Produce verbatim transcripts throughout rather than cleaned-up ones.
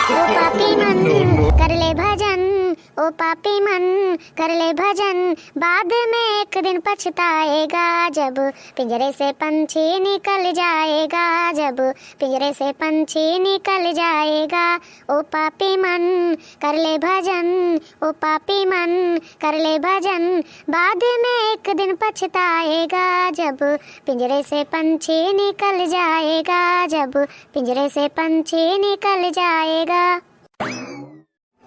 ओ पापी मन, कर ले भजन, ओ पापी मन, कर ले भजन, बाद में एक दिन पछताएगा, जब पिंजरे से पंछी निकल जाएगा, जब पिंजरे से पंछी निकल जाएगा। ओ पापी मन, कर ले भजन, ओ पापी मन, कर ले भजन, बाद में एक दिन पछताएगा, जब पिंजरे से पंछी निकल जाएगा, जब पिंजरे से पंछी निकल जाएगा।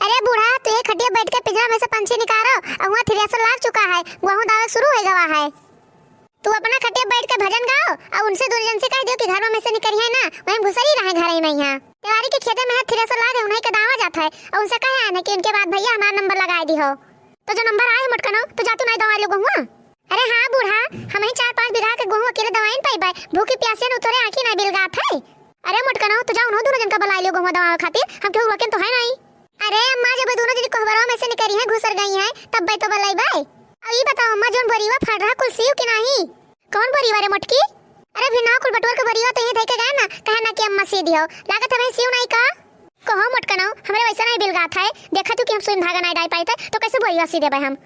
अरे बूढ़ा, तू यही खटिया बैठ के पिंजरा में से पंछी निकारो, और वहाँ थ्रेसर लाग चुका है, गेहूं दावे शुरू हो गवा है। तू अपना खटिया बैठ के भजन गाओ, और उनसे दोनों जन से कह दियो कि घर में से निकरिहैं ना, वहीं घुसरी रहे घर में। यहाँ तिवारी के खेते में है थ्रेसर लागे, उन्हीं के दावा जात है, और उनसे कहे आने कि उनके बाद भैया हमारा नंबर लगाए दिहो। तो जो नंबर आए मोटकनो, तो जा तू नहीं दवा लो गेहुआ। अरे हाँ बूढ़ा, हम ही चार पाँच बीघा के गेहूं अकेले दवाइन पाइबे, भूखी प्यासे न उतरे आँखी नहीं बिलगात है। अरे मोटकनो, तो जा उन्हों दोनों जन का बुलाए लियो गेहुआ दवावे खातिर, हम केहू रोकेन तो है नहीं। अरे अम्मा, जब दोनों जनी कोहबरवा में से निकरी हैं, घुसर गई हैं, तब बे तो बलैबे। अब ई बताओ अम्मा, जोन बोरीवा फाड़ रहा कुल सीव कि नाही? कौन बोरीवा रे मोटकी? अरे भी ना, कुल बटुअर के बोरीवा तो ये धइ के गए ना, कहे ना कि अम्मा सी दियो, लागत है भाई सीव नहीं का? कहो मोटकनो, हमरे वैसा नहीं बिलगात है, देखा तू कि हम सुई में धागा नहीं डाल पाए थे, तो कैसे बोरीवा सी देबे हम?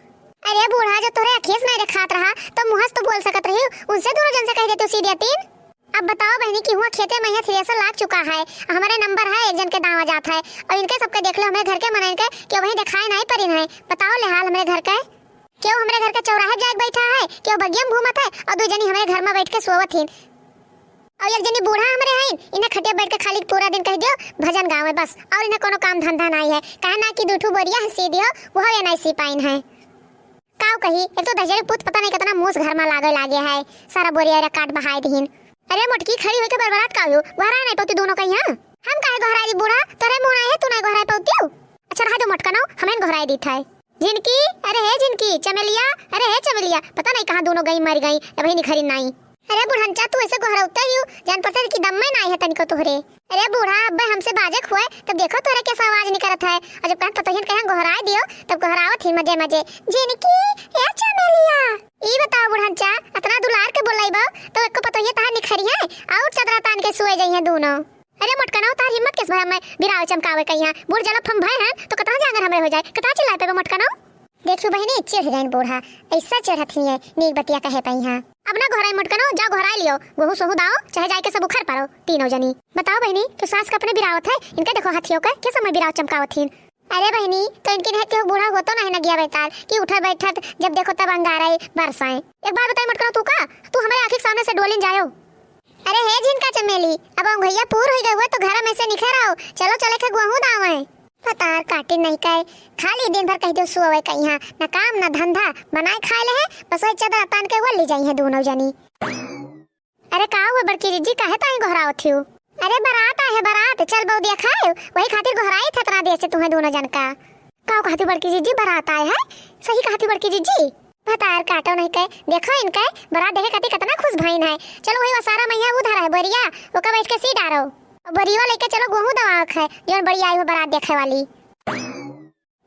अरे बूढ़ा, जब तोरे अखिए से नहीं देखात रहा, तो मुँह से तो बोल सकत रही, उनसे दोनों जन से कह देती सी देतीन। अब बताओ बहनी कि हुआ खेते में यहाँ थ्रेसर लाग चुका है, हमारे नंबर है, एक जन के दावा जात है, और इनके सबके देख लो, हमारे घर के मनन के क्यों वहीं दिखाई नहीं पड़िन है। बताओ ले हाल हमारे घर के, क्यों हमारे घर के चौराहे जाके बैठा है, क्यों बगिया में घूमत है, और दो जनी हमारे घर में बैठ के सोवत हिन, और एक जनी बूढ़ा हमारे हैं, इन्हें खटिया बैठ के खाली पूरा दिन कह दियो भजन गावे बस, और इन्हें कोनो काम धंधा नहीं है। कहे ना कि दू ठू बोरिया है सी दियो, वो ये नहीं सी पाइन है। काव कही, एक तो दहिजरी पूत पता नहीं कितना मूस घर में लागे लागे है, सारा बोरिया रे काट बहाए दिहिन। अरे मोटकी, खड़ी होके बरबरात का हो, गोहराए नहीं पौती दोनों कहीं, हाँ? हम काहे गोहराई बूढ़ा, तोरे मुँह नहीं है, तू नहीं गोहराए पौती हो। अच्छा रहा दो मोटकनो, हमें गोहराए दीत है। झिनकी, अरे हे झिनकी, चमेलिया, अरे हे चमेलिया, पता नहीं कहाँ दोनों गई मर गई, अबही निखरी नहीं। अरे बुढ़नचा, तू ऐसे गोहरौते ही हो, जान पड़ता है कि दम में नहीं है तनिको तोहरे। अरे बूढ़ा, अब्बे हमसे बाजक हुए, तब देखो तोहरे कैसा आवाज निकलत है। और जब कहन पतोहियन कहे गोहराए दियो, तब गोहरावत ही मजे मजे, "झिनकी, ए चमेलिया।" ई बताओ बुढ़नचा, अतना दुलार के बोलाई बा, तो एको पतोहिया तहार निखरी है, और चदरा तान के सोए जाई है दोनों। अरे मोटकनऊ, तहार हिम्मत कैसे भया मैं बिरावे चमकावे कहिया? बूढ़ जलप हम भय हैं, तो कतना जांगर हमरे हो जाए, कतना चिल्लाए पे मोटकनऊ? देखियो बहिनी, चिढ़ गइन बूढ़ा, ऐसा चढ़त ही है, नीक बतिया कहे पइहाँ। अब ना गोहराई मोटकनो, जाओ गोहराई लियो, गोहू सोहू दाओ, चाहे जाइके सब उखर परो, तीनों जनी। बताओ बहिनी, तू सास का अपने बिरावत है, इनके देखो हथियो के, के समय बिराव चमकावत हिन। अरे बहिनी, तो इनके नहत के बूढ़ा होतो नहीं न गया बेताल, कि उठत बैठत जब देखो तब अंगारे बरसाए। एक बात बताई मोटकनो, तू का, तू हमारे आँखी के सामने से डोलिन जायो। अरे हे झिनका चमेली, अब अंगोइया पूर होई गए हुए तो घर में से निखर आओ, चलो चले के गोहू दावे। पतार काटे नहीं कहे, खाली दिन भर कह दो सोवे कहिया, ना काम ना धंधा, बनाए खाए ले है, बस वही चदरा तान के वल्ली जाई है दोनों जनी। अरे का हुआ बड़की जिज्जी, काहे ताई गोहरावत हियो? अरे बरात आए है बरात, चल बहु देखाए, वही खातिर गोहराई थे इतना देर से तुम्हें दोनों जन का। का कहती बड़की जिज्जी, बरात आए है? सही कहती बड़की जिज्जी। भतार काटो नहीं कहे, देखो इनके बरात देखे खातिर कितना खुश भइन है। चलो वही वसारा मैया उधर है बोरिया, ओका बैठ के सी डारो। और बोरिया लेके चलो गोहूं दवावक है, जौन बड़ी आई हो बरात देखे वाली।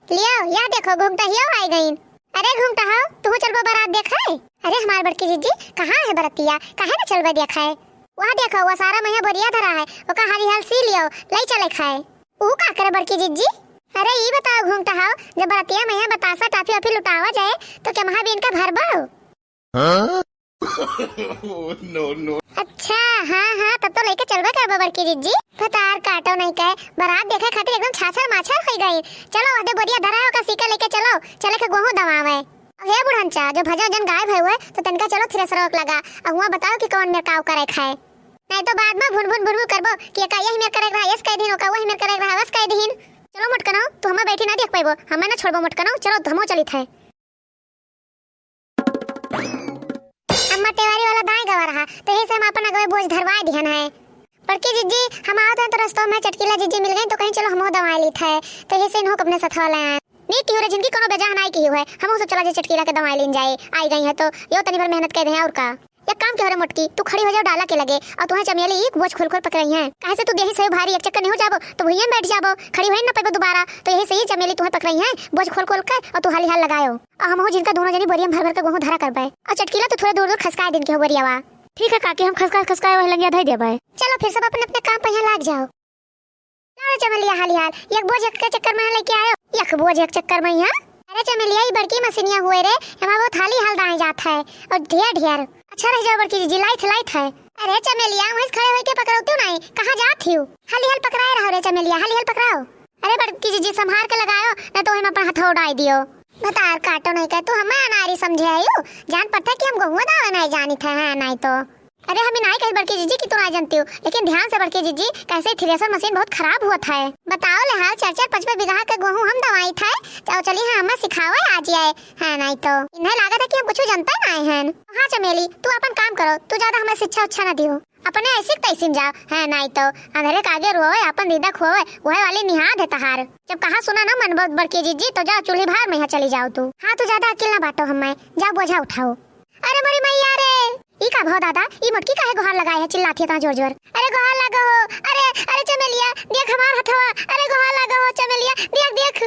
लियो, या देखो घुमटहियो आई गईन। अरे घुमटहो, तू चलबो बरात देखे? अरे हमार बड़की जिज्जी, कहाँ है बरतिया, काहे न चलबे देखे? वह देखो, वसारा मैया बोरिया धरा है, ओका हाली हाल सी लियो, लई चले खाए। ऊ का करे बड़की जिज्जी? अरे ई बताओ घुमटहो, जब बरतिया मैया बतासा टाफी वाफी लुटावा जाए, तो क्या महाबीन का भरबो? हाँ? Oh, no, no। अच्छा, हाँ, हाँ, तब तो लेके चलबे करबो बड़की जिज्जी। भतार काटो नहीं कहे, बरात देखे खातिर एकदम छाछर माछर होई गई। चलो, वहदे बोरिया धरा है, ओका सीका लेके चलो, चले के गोहूं दवावे। अब हे बुढ़नचा, जो भजन वजन गायब है हुए, तो तनका चलो थ्रेसर रोक लगा, अब हुआ बताओ कि कौन मेरे काव करे खाए। नहीं तो बाद में भुन भुन भुन भुन करबो कि एका यही मेर करे रहा, यस कह दीन, ओका वही मेर करे रहा, वस कह दीन। चलो मोटकनो, तू हमें बैठी ना देख पाइबो, हमें ना छोड़बो मोटकनो, चलो तो हमो चलित है। अम्मा टेवारी वाला दाएं गवा रहा, तो यही से हम अपन अगवे बोझ धरवाए दिहन है। बड़की जिज्जी, हम आवत हैं तो रस्तों में चटकीला जिज्जी मिल गई, तो कहीं चलो हमो दवाई लीत है, तो यही से इन्हों को अपने साथ वाले आए। नीक किहू रे झिनकी, कोनो बेजाह नाई किहू है, हमहू सब चला जे चटकीला के दवाई लीन जाए, आई गई है तो यो तनी भर मेहनत कर दे और का। एक काम किहू रे मोटकी, तू खड़ी हो जाओ डाला के लगे, और तुम्हें चमेली एक बोझ खोल खोल पकड़ई है, काहे से तू देही से भारी, एक चक्कर नहीं हो जाबो तो भुइयां बैठ जाबो, खड़ी हो ना पाबो दोबारा, तो यही से ही चमेली तुम्हें पकड़ई है, बोझ खोल खोल कर और तू हाली हाल लगायो, और हमहू झिनका दोनों जनी बोरिया में भर भर के गोहूं धरा करबे, और चटकीला तो थोड़े दूर दूर खसकाए दिन के हो बोरियावा। ठीक है काकी, हम खसका खसकाए वही लंगिया धई देबे। चलो फिर सब अपने अपने काम पर यहाँ लाग जाओ। अरे चमेलिया, हाली हाल, एक बोझ एक के चक्कर में लइके आयो। एक बोझ एक चक्कर में, हाँ? अरे चमेलिया, ई बड़की मशीनिया हुए रे, एमा बहुत हाली हाल दाए जात है, और ढेर ढेर। अच्छा रह जाओ बड़की जिज्जी, लाइत लाइत है। अरे चमेलिया, वहीं से खड़े होइके पकड़ौतियो नाई, कहाँ जात हियो? हाली हाल पकड़ाए रहो रे चमेलिया, हाली हाल पकड़ाओ। अरे बड़की जिज्जी, संभार के लगायो, न तो हम अपन हथवा उड़ाई दियो। भतार काटो नहीं कहे, तू हमें अनारी समझे आयु? जान पड़ता कि हम गहुआ दावे नहीं जानित है, हैं, नहीं तो। अरे हम ही नहीं कही बड़की जिज्जी कि तू नहीं जानती हो, लेकिन ध्यान से बड़की जिज्जी, कैसे थ्रेसर मशीन बहुत खराब हुआ था। बताओ ले हाल, चार चार पाँच पाँच बीघा के गेहूं हम दवाई था, जाओ चली हाँ, हमें सिखावे आ जाए, हैं, नहीं तो। इन्हें लागत है कि हम कुछ जानते नहीं हैं। हाँ चमेली, तू अपन काम करो, तू ज्यादा हमें शिक्षा उच्छा न दियो। अपने ऐसी तैसी में जाओ, हैं, नहीं तो। अंधेरे के आगे रोवे, अपन दीदा खोवे, वह वाली निहाद है तहार। जब कहा सुना ना मन ब-, बड़की जिज्जी, तो जाओ चूल्ही भार में यहाँ चली जाओ तू। हाँ, तू ज्यादा अकिल ना बांटो हमें, जाओ बोझा उठाओ। अरे मोरी मैया रे, ई का भो दादा, ई मोटकी काहे गोहार लगाए है, चिल्लात है ता जोर जोर। अरे गोहार लागो हो, अरे, अरे चमेलिया, देख हमार हथवा, अरे गोहार लागो हो चमेलिया, देख, देख।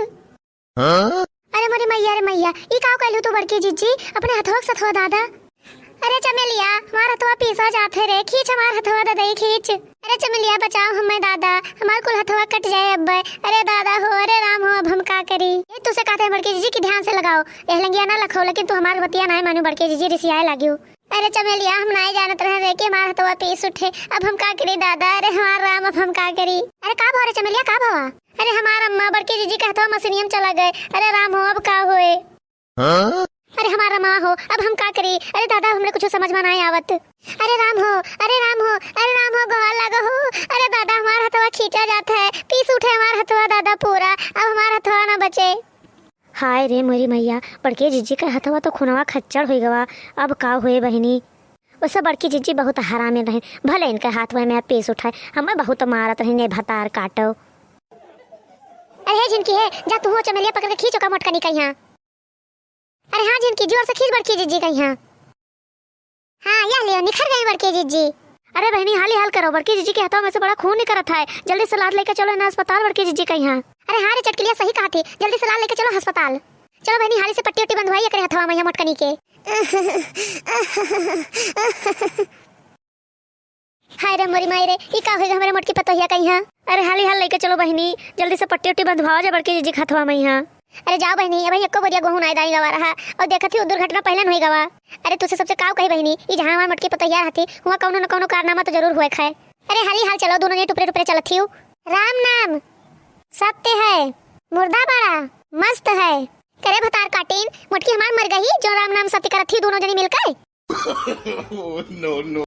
हाँ? अरे मोरी मैया रे मैया, ई का कहलू तू बड़की जिज्जी, अपने हथवा के सथवा दादा। अरे चमेलिया, हमार हथवा पीसा जात है रे, खींच हमार हथवा दादा, ई खींच। अरे चमेलिया, बचाओ हमें दादा, हमार कुल हथवा कट जाए अब्बे। अरे दादा हो, अरे राम हो, अब हम का करी? ये तुसे कहते हैं बड़की जिज्जी कि ध्यान से लगाओ, यह लंगिया ना लखो, लेकिन तू हमार बतिया ना मानू बड़की जिज्जी, रिसियाए लागियो। अरे चमेलिया, हम नाई जानत रहे रे कि हमार हथवा पीस उठे। अब हम का करी दादा? अरे हमार राम, अब हम का करी? अरे का भवा रे चमेलिया, का भवा? अरे हमार अम्मा, बड़की जिज्जी के हथवा मशीनिया में चला गए। अरे राम हो, अब का होए? हाँ? अरे हमार अम्मा हो, अब हम का करी? अरे दादा, हमरे कुछ समझ में नाई आवत। अरे राम हो, अरे राम हो, अरे राम हो, गोहार लागो हो। अरे दादा, हमार हथवा खींचा जात है, पीस उठे हमार हथवा दादा पूरा, अब हमार हथवा ना बचे। हाय रे मोरी मैया, बड़की जिज्जी के हथवा तो खूनवा खच्चड़ होइ गवा। अब का होए बहिनी? वैसे बड़की जिज्जी बहुत हरामी रहे, भले इनके हाथ में मैं पेश उठाए, हमें बहुत मारत रहे ने भतार काटो। अरे हे झिनकी हे, जा तू हो चमेलिया पकड़ के खींच ओका मोटकनी कइहाँ। अरे हाँ झिनकी, जोर से खींच बड़की जिज्जी कइहाँ। हाँ, यह लियो, निखर गई बड़की जिज्जी। अरे बहिनी, हाली हाल करो, बड़की जिज्जी के हथवा में से बड़ा खून निकरत है। जल्दी से लाद लेके चलो ना अस्पताल बड़की जिज्जी कइहाँ। अरे हाँ रे चटकिलिया, सही कहा थी, जल्दी से लाद लेके चलो अस्पताल। चलो बहिनी, हाली से पट्टी उट्टी बंधवाई एकरे हथवा में, यहाँ मोटकनी के। हाय रे मोरी माई रे, ई का होइगा हमरे मोटकी पतोहिया कइहाँ? अरे हाली हाल लेके चलो बहिनी, जल्दी से पट्टी उट्टी बंधवाओ जा बड़की जिज्जी के हथवा में यहाँ। अरे जाओ बहिनी, अबहीं एको बोरिया गोहूँ नाई दाई गवा रहा, और देखत ही उ दुर्घटना पहले न होई गवा। अरे तुसे सबसे काव कही बहिनी, ई जहाँ हमार मोटकी पतोहिया रहती, हुआँ कौनो न कौनो कारनामा तो जरूर हुए खाए। अरे हाली हाल चलो, दोनों जने टुपरे टुपरे चलत ही। राम नाम सत्य है, मुर्दा बड़ा मस्त है। करे भतार काटिन, मोटकी हमार मर गई, जो राम नाम सत्य करत ही दोनों जनी मिलकर। Oh, no, no.